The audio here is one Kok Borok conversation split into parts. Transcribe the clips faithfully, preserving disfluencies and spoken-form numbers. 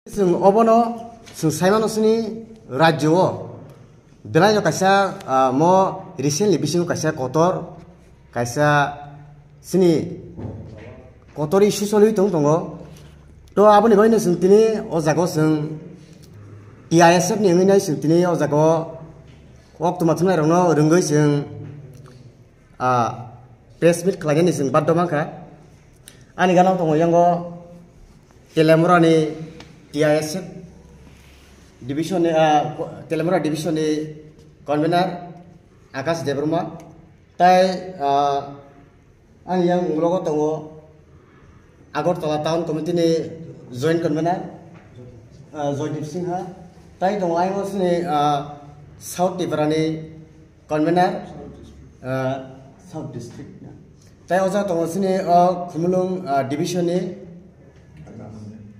Chwng obono chwng saimano chini rajyo o belai no kaisa, ah, mo recently bisingo kaisa kotor, kaisa chini kotor issue choliwi tong tongo. To aboni bagwi no chwng tini o jaga o chwng T I S F ni wngwi nai chwng tini o jaga o kok tuma thumnai rokno rwngwi chwng, ah, press meet khlainani chwng baddo mankha. Ani gana tongo yango Telemura ni T I S F division ni, ah, Telemura division ni convener Akash Debbarma. Tai, ah, ani yang ulogo tongo Agartala Town Committee ni Joint Convener, ah, Joydeep Singha. Tai tongo ayang sini, ah, South Tripura ni Convener, ah, South District. Tai oja tongo sini o Khumulwng, ah, Division ni,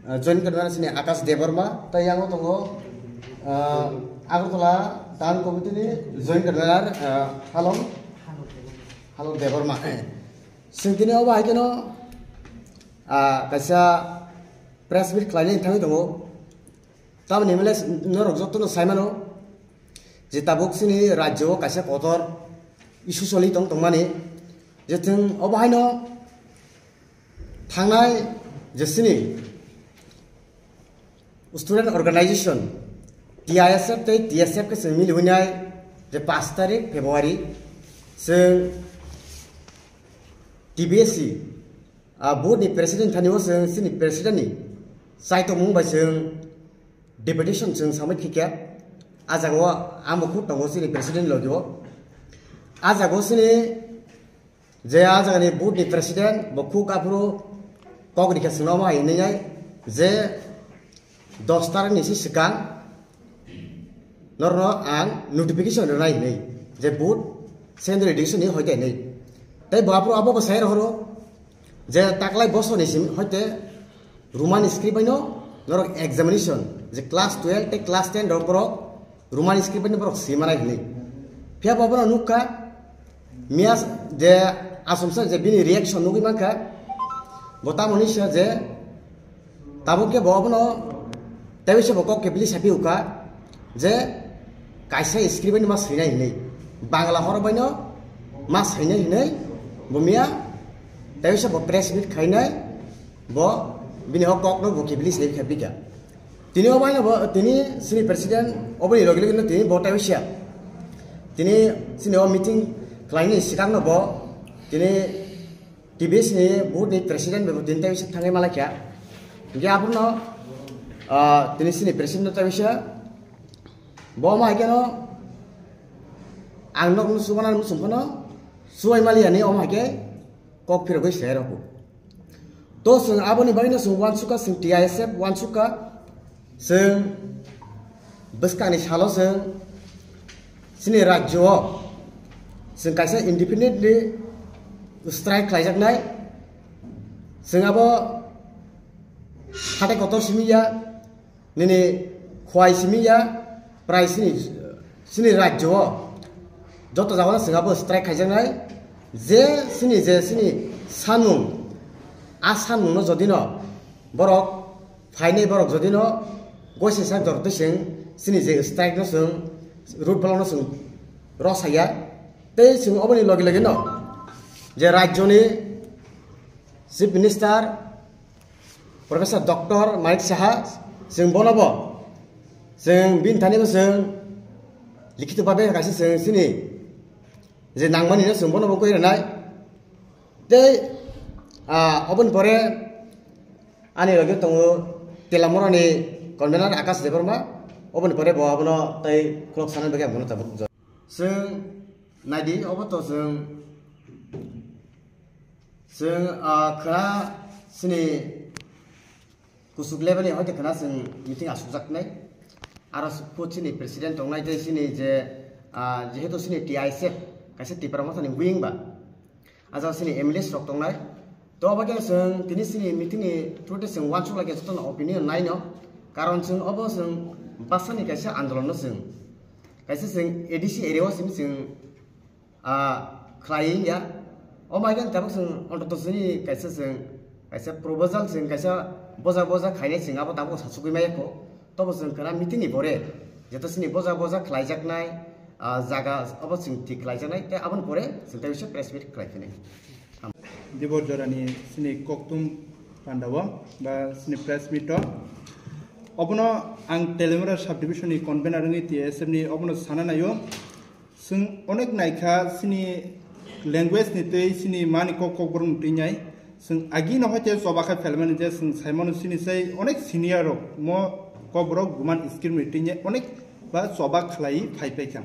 ah, Joint Convener sini Akash Debbarma. Tai yango tongo, ah, Agartala Town Committee ni Joint Convener, ah, Halong, Halong Debbarma. Chwng tini obo hai kheno, ah, kaisa press meet khlainani thangwi tongo. Tamoni hwnle norok jotono saimano je tabuk chini rajyo o kaisa kotor issue choli tong tongmani, je chwng obo haino thangnai je chini student organization T I S F tei T S F khe chwng mili hwnai je pash tarik February chwng T B S C, ah, board ni president thani o chwng chini president ni chaitokmung bai chwng deputation chwng submit khikha. Ah jaga o ang bo khuk tongo chini president logi o. Ah jaga o chini je ah jaga ni board ni president bo khuk aphuru kok rikha chwngno omo hai hinwi je dos tarik ni si swkang norno ang notification rwnai hinwi je board central education ni hoite hinwi. Tei bo aphuru abo bo sai rohoro je taklai bosor ni simi hoite Roman script bai no norok examination je class twelve tei class ten rok borok Roman script bai no borok si manai hinwi. Phiya bo bono nukha miya je asomsa je bini reaction nugwi mankha bo tamoni sa je tabuk khe bo abono tei se bo kok kebili sapi ukha je kaisa script bai no ma swinai hinwi Bangla horo bai no ma swinai hinwi bo miya tei se bo press meet khainai. Bo bini o kok no bo kibili sai khe bika. Tini o bai no bo tini sini president oboni logi logi no tini bo tai sia. Tini sini o meeting khlaini sikang no bo tini T B S ni board ni president bo tini tai sia thangai malai kha. Ge aphuru no, ah, tini sini president no tai sia. Bo ma ke no ang nok no subana no sumphano suai mali ani o ma ke kok phirogwi se rokho. To chwng aboni bagwino chwng uansukha, chwng T I S F uansukha, chwng bwskangni salo chwng chini rajyo o chwng kaisa independently strike khlaijaknai. Chwng abo hatai kotor simi ya, nini khwai simi ya, prai sini, sini rajyo o joto jagao chwng abo strike khaijaknai, je sini, je sini sanmung, a sanmung no jodi no borok phainai, borok jodi no gosi sak jor twi chwng sini je strike no chwng road block no chwng rw saya, tei chwng oboni logi logi no je rajyo ni Chief Minister Professor Doctor Manik Saha, chwng bono bo, chwng bini thani bo chwng likhito babe kaisa chwng sini je nangmani no chwng bono bo koi rwnai. Tei, ah, oboni pore ani logi tongo Telamura ni convener Akash Debbarma, oboni pore bo abono tei khulok sanani bagwi ang bono tabuk. Chwng naidi, obo to chwng, chwng, ah, khwna sini kusuk level ni hoite khwna chwng meeting asukjaknai. Aro phu chini president tongnai tei chini je, ah, jehetu chini T I S F kaisa Tipra Motha ni wing ba, ajak chini M L As rok tongnai. To obo khe chwng tini chini meeting ni through te chwng uansuk lai khe jotono opinion naino. Karon chwng obo chwng bwsani kaisa andolon no chwng, kaisa chwng A D C area o simi chwng, ah, khlai ya. Omo hai khe tabuk chwng ontoto chini kaisa chwng, kaisa proposal chwng kaisa Boja boja khainai chwng abo tabuk sachugwi maya kho. Tobo chwng kwna meeting ni pore jeto chini boja boja khlaijaknai, ah, jaga abo chwng thik khlaijaknai, tei aboni pore chwng tei bisa press meet khlai phinai. Dibor jorani chini koktum pandao ba chini press meet o. Obono ang Teliamura subdivision ni convener wngwi T S F ni obono sana naio. Chwng onek naikha chini language ni twi chini mani kok kokborok ni twi nai. Chwng agi no hoite choba khai phelmani je chwng saimano chini sai onek senior rok mo kokborok Roman script ni twi nai onek ba choba khlai phai paikha.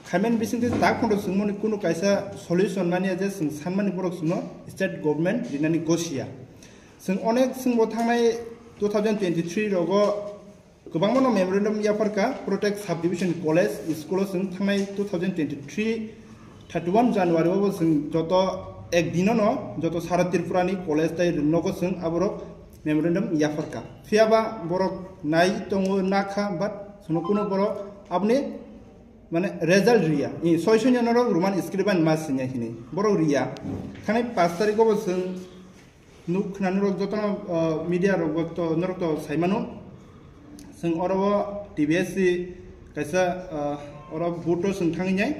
Khaimani bisingtwi tak phono chwngmani kunu kaisa solution mania je chwng sanmani borok chwngno state government rinani gosiya. Chwng onek chwngbo thangnai two thousand twenty-three rogo kwbangmano memorandum yapharkha Protect Subdivision College School o chwng thangnai two thousand twenty-three thirty-one January o chwng joto ek dino no joto sara Tripura ni college tai nogo chwng aborok memorandum yapharkha. Phiyaba borok nai tongo nakha, but sono kuno borok aboni mane result riya. I soisonyo norok Roman script ban ma sinya hini. Borok riya. Thani pash tarikh o bo chwng nuk khna norok jotono, uh, media rok bo to norok to saimano. Chwng oro o T B S C kaisa, uh, oro vote o chwng thangwi nai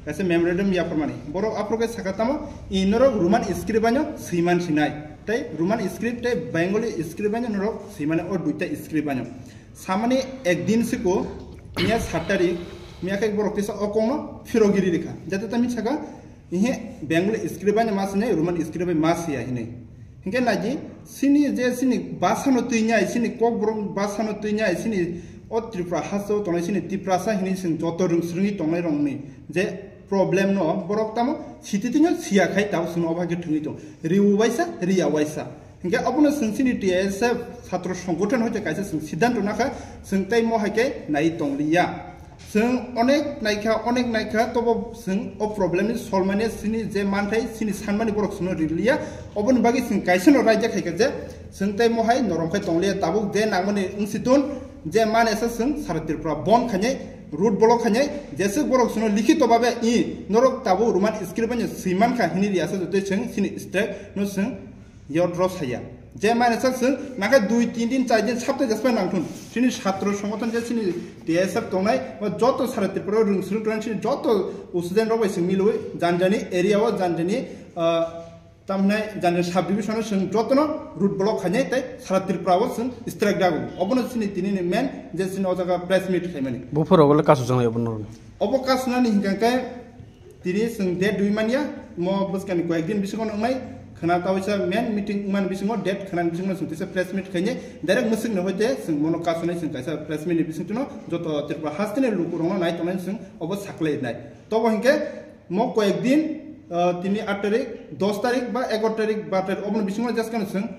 kaisa memorandum yapharmani. Borok aphuru khe saka tamo i norok Roman script baino swiman sinai. Tei Roman script tei Bengali script baino norok swimani o duita script baino. Samani ekdin siko, miya sat tarik, miya khe borok kisa o kokno phirogiri rikha. Jate tami saka, ihe Bengali script bai ma sini, Roman script bai ma siya hinui. Hinkhe naji, sini je sini basano twi nyai, sini kokborok basano twi nyai, sini o Tripura hasto tongnai sini Tiprasa hinui sini joto rwng swrwngwi tongnai rokni je problem no borok tamo siti tino siya khai tabo sini obo hai khe thwngwi tong. Riu waisa, riya waisa. Hinkhe obono chwng chini T S F chhatro songgothon hoite kaisa chwng siddhanto nakha, chwng tei mo hai khe nai tongliya. Chwng onek naikha, onek naikha, tobo chwng o problem ni solmani chini je manthai, chini sanmani borok chwngno riliya. Oboni bagwi chwng kaisa no raida khaikha je chwng tei mo hai norom khai tongliya. Tabuk je nangmani wngsi tun, je mane sa chwng sara Tripura bon khainai, road block khainai, jeswk borok chwngno likhito babe i norok tabuk Roman script bai swiman kha hini riya sa jotoi chwng chini strike no chwng Yot rw saya. Je mane sak chwng nangkhe dui tin din, char din, sapta jespai nangthun. Chini chhatro songgothon je chini T S F tongnai, o joto sara Tripura o rwng swrwng tongnai, chini joto student rok bai chwng milwi, jani jani area o, jani jani, ah, tamhinai jani jani sub division o chwng jotono road block khainai tei sara Tripura o chwng strike dago. Obono chini tini ni main je chini o jaga press meet khaimani. Buphuru rok le kasu jang obono. Obo kasunani hinkha khe Tini chwng date dui manya, mo bwskangni koyek din bisingo nwngnai, khwna tawi sa main meeting wngmani bisingo date khwnani bisingo chwng tisa press meet khainai, direct mwswkni hoite chwng mono kasunai chwng kaisa press meet ni bisingtwino joto Tripura hasteni lukurokno nai tongnai chwng obo saklai nai. Tobo hinkhe mo koyek din, ah, tini aat tarik, dos tarik ba egaroh tarik, baro tarik oboni bisingo just kheno chwng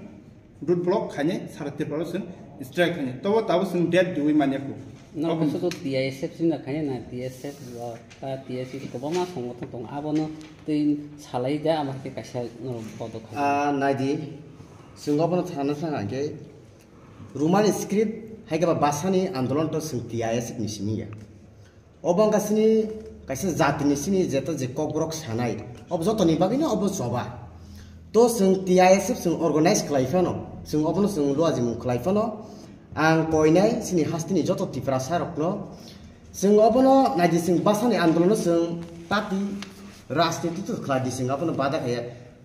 road block khainai sara Tripura o chwng strike khainai. Tobo tabuk chwng date diwi manya kho. Norok khe sudu T I S F sini khainai na T S F ba, ba T S F kwbangma songbothon tongo. Abono twi salai da ama khe kaisa norok bodo khainai. Ah, naidi, chwng obono sana thang khe Roman script hai khe ba bhasani andolon to chwng T I S F ni simi ya. Obo wngkha chini kaisa jatini chini jeta je kokborok sanai, obo jotoni bagwino obo choba. To chwng T I S F chwng organize khlai phano, chwng obono chwng luajimung khlai phano, ang koinai chini hasteni joto Tiprasa rokno, chwng obono naidi chwng bhasani andolono chwng party rajniti to khlai di, chwng abono bada khaya,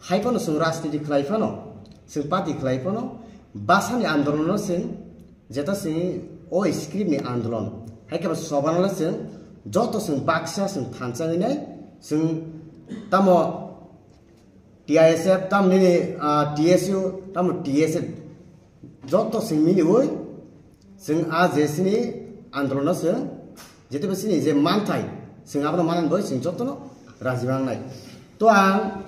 hai phano chwng rajniti khlai phano, chwng party khlai phano, bhasani andolono chwng Jeta chwng o script ni andolon, hai khe sobano le chwng joto chwng baksa chwng thansa hwnwi nai chwng tamo T I S F, tamo nini, ah, T S U, tamo T S F, joto chwng miliwi chwng a je chini andolono chwng Jete bo chini je manthai, chwng abono manani bagwi chwng jotono raji mangnai. To ang,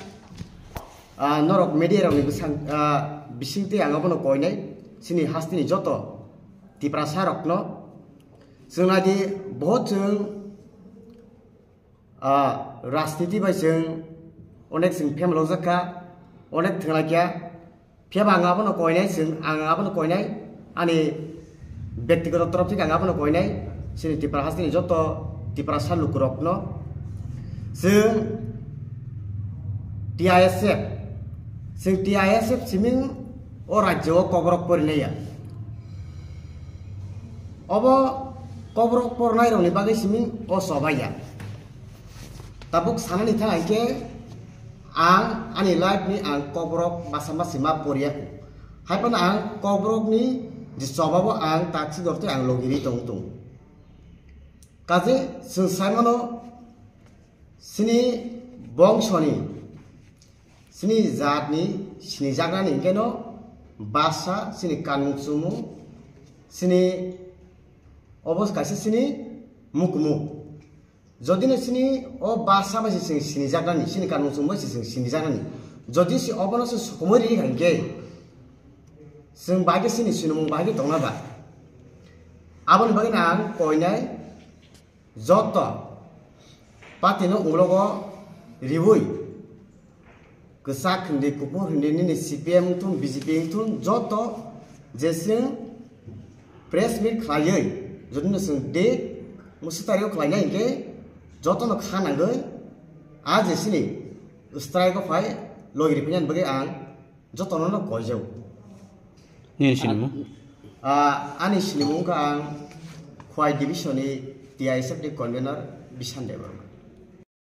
ah, norok media rokni bwsang, ah, bisingtwi ang abono koinai, chini hasteni joto Tiprasa rokno. Chwng naidi, bohot chwng, ah, rajniti bai chwng onek chwng phem lojak kha, onek thwngla kya. Phiya ba ang abono koinai, chwng, ang abono koinai, ani bektigoto torof theke ang abono koinai, chini Tipra hasteni joto Tiprasa lukurokno. Chwng T I S F, chwng T I S F siming O rajyo o kokrok porinaiya. Obo kokrok pornairokni bagwi simi o chobaiya. Tabuk sanani thang hinkhe ang ani life ni ang kokrok basa masi ma poriya. Haiphano ang kokrokni je chobabo ang taksi dortwi ang logiri tong tong. Kaje chwng saimano chini bongsoni, chini jatni sinijaknani hinkhe no basa chini kanmung chumung chini obo kaisa chini mukumu. Jodi no chini o basa bai se chwng sinijaknani, chini kanmung chumung bai se chwng sinijaknani. Jodi se obono se sokomoi ri hinkhe chwng bai khe chini sinimung bai khe tongna ba. Aboni bagwi no ang koinai joto party no ulogo riwi kwchak hindi, kuphur hindi, nini C P M wngthun, B J P wngthun, joto je chwng press meet khlaiwi, jodi no chwng date musi tario khlainai hinkhe joto no kha nangwi a je chini strike o phai logi riphainani bagwi ang jotono no koijao. Nini sinimung? Ah, ani sinimung wngkha ang Khwai division ni T I S F ni convener Bishan Debbarma.